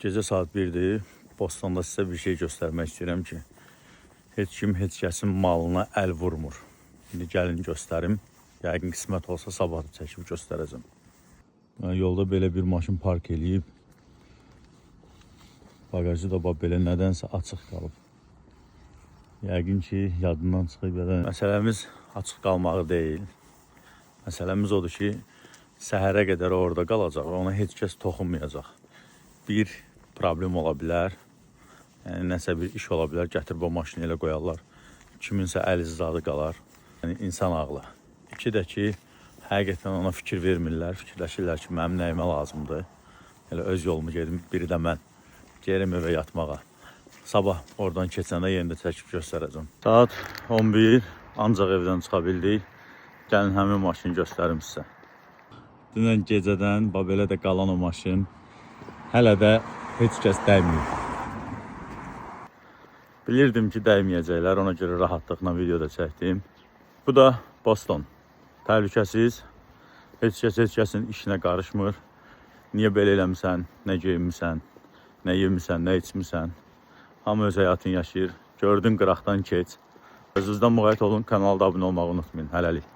Gecə saat 1-dir. Bostonda sizə bir şey göstərmək istəyirəm ki, heç kim heç kəsin malına əl vurmur. İndi gəlin göstərim. Yəqin qismət olsa sabah da çəkib göstərəcəm. Yəni, yolda belə bir maşın park eləyib. Bagajı da bax belə nədənsə açıq qalıb. Yəqin ki, yadından çıxıb ya da məsələmiz açıq qalmağı deyil. Məsələmiz odur ki, səhərə qədər orada qalacaq, ona heç kəs toxunmayacaq. Bir problem ola bilər. Yəni nəsə bir iş ola bilər, gətirib o maşını elə qoyarlar. Kiminsə əl zadı qalar. Yəni insan ağlı. İki də ki, həqiqətən ona fikir vermirlər, fikirləşirlər ki, mənim nəyimə lazımdır. Elə öz yolumu gedim, biri də mən. Gerim evə yatmağa. Sabah oradan keçəndə yenə də çəkib göstərəcəm. Saat 11, ancaq evdən çıxa bildik. Gəlin həmin maşını göstərim sizə. Dünən gecədən bax belə də qalan o maşın hələ də heç kəs dəyməyib. Bilirdim ki, dəyməyəcəklər, ona görə rahatlıqla video da çəkdim. Bu da Boston. Təhlükəsiz. Heç kəs heç kəsin işinə qarışmır. Niyə belə eləmisən, nə geyinmisən, nə yemisən, nə içmisən. Hamı öz həyatını yaşayır. Gördün, qıraqdan keç. Özünüzdən müğayət olun, kanalda abunə olmağı unutmayın. Hələlik.